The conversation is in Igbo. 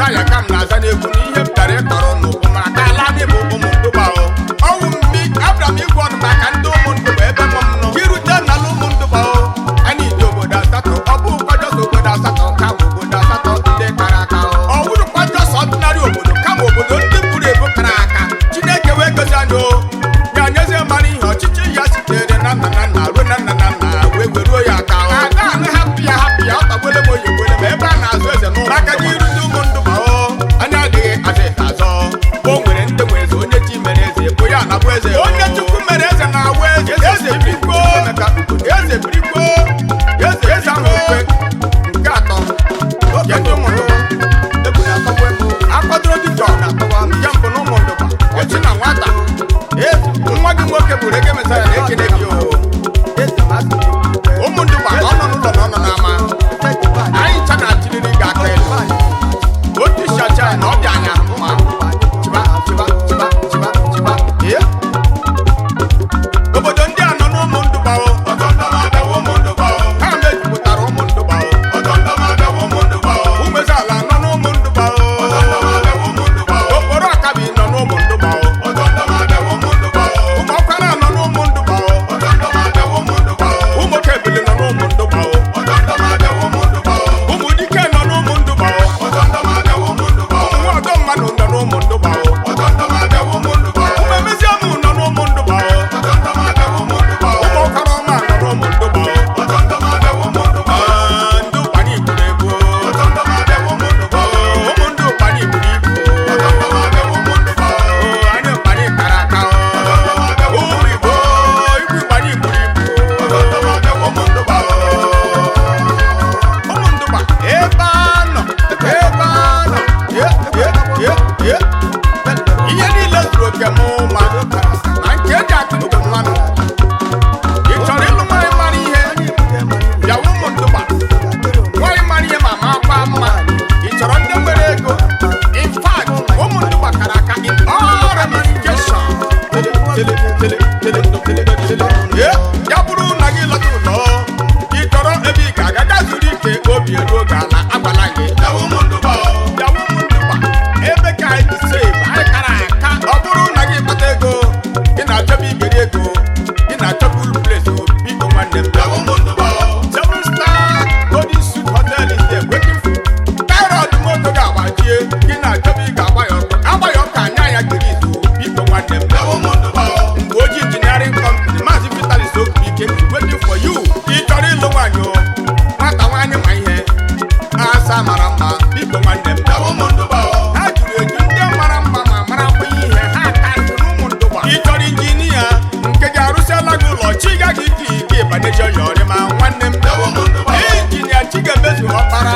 Mesaya ka m na-aza n'egwu na ihe m bịara ịkọrọ n'ụkwụ maka ala dị bụ ụmụ ndụba o. Ọnwụ mmi abịara m igwe ọnụ maka ndị ụmụ ndụba ebe m nọ. Irute n'ala ụmụ ndụba o. Anyị dị obodo asatọ, ọ bụ kwajọsọ obodo asatọ kama obodo asatọ ndị kara aka o. Ọ wụrụ kwajọsọ ọdịnarị obodo kama obodo ndị buru ebu kara aka. Chineke wee gozi anyị o. Ya nyezie mara ihe ọchịchị ya sitere na nna na nna ruo na nna na nna wee weruo ya aka o. Ada anụ hapụ ya hapụ ya ọ tagbuole m oyi gbole m ebe a na-azụ eze n'ụlọ. Maka gị irute ụmụ ndụba o. Anyị adịghị azụ eze azọ. O nwere ndị nwe eze, onye chi mere eze bụ ya na-abụ eze. Onye Chukwu mere eze na-awụ eze. Eze birikwo, eze birikwo, eze eze ahụ okwe nke atọ. Nke ndị ụmụ ndụba. Egwu na-atọgbu egwu. Akwadoro dibịa ọ na-atọwa nke mbụ na ụmụ ndụba. Ọchị na nwata. Nwa gị nwoke bụ Reggae Messiah na-ekele gị o. Ụmụ ndụba na ọ nọ n'ụlọ na ọ nọ n'ama. Anyị ncha na-achịrịrị gị aka elu. Otu isi acha na ọ dị anya mma. Chiba, chiba, chiba, chiba, chiba. Ee. Obodo ndị a nọ n'ụmụ ndụba o. Ha mejupụtara ụmụ ndụba o. Ụmụezeala nọ n'ụmụ ndụba o. Okporo ọkabi nọ n'ụmụ ndụba o. Ụmụ ọkwara nọ n'ụmụ ndụba o. Ụmụ okebili nọ n'ụmụ ndụba o. Ụmụ dike nọ n'ụmụ ndụba o. Ụmụ nwa mmadụ nọ n'ụmụ ndụba o. Ụmụ emeziamụ nọ n'ụmụ ndụba o. Ụmụ ọkara ọma nọ n'ụmụ ndụba o. Ah, ndị ụkpana iburu ebu o. Ụmụ ndị ụkpana iburu ibu o. Oh, anyị ụkpana kara aka o. Ụmụ Igbo, igwe ụkpana iburu ibu o. Ụmụ ndụba o. Ụmụ ndụba, ebe a nọ, ebe a nọ, ye, ye, ye, ye. Ihe niile zuru oke m ma na nke eji atụ ndụ mmanụ. Ị chọrọ ịlụ nwaanyị mara ihe? Bịawa ụmụ ndụba. Nwaanyị mara ihe ma makwa mma. Ị chọrọ ndị nwere ego? In fact, ụmụ ndụba kara aka in all ramification. Tele, tele, tele, tele, tele. Ye, ya bụrụ na gị lọta ụlọ, ị chọrọ ebe ị ga-aga gaa zuru ike, obi eruo gị ala, agwala gị. Bịawa ụmụ ndụba o. Bịawa ụmụ ndụba. Ebe ka anyị dị safe, anyị kara aka. Ọ bụrụ na gị kpata ego, ị na-achọba igeri ego, ị na-achọba uru place o, biko nwanne m, bịawa ụmụ ndụba o. Seven Star Golden Suit Hotel is there waiting for you. Thyroid moto ga-agbajie, gị na-achọba ị ga-agba ya ọkụ. Agba ya ọkụ anya ya jiri izu, biko nwanne m, bịawa ụmụ ndụba o. Mgbe ojii engineering company, Maazị Vitalis Okike is waiting for you. Ị chọrọ ịlụ nwaanyị o, nwata nwaanyị ma ihe, asa mara mma, biko nwanne m, bịawa ụmụ ndụba o. Ha juru eju ndị mara mma ma marakwa ihe, ha ka nkụ n'ụmụ ndụba. Ị chọrọ injinia nke ga-arụsịala gị ụlọ, chi gaghị iji ike ịbanyeji ọya ọrịma, nwanne m, bịawa ụmụ ndụba. Injinia Chigemezu Ọkpara.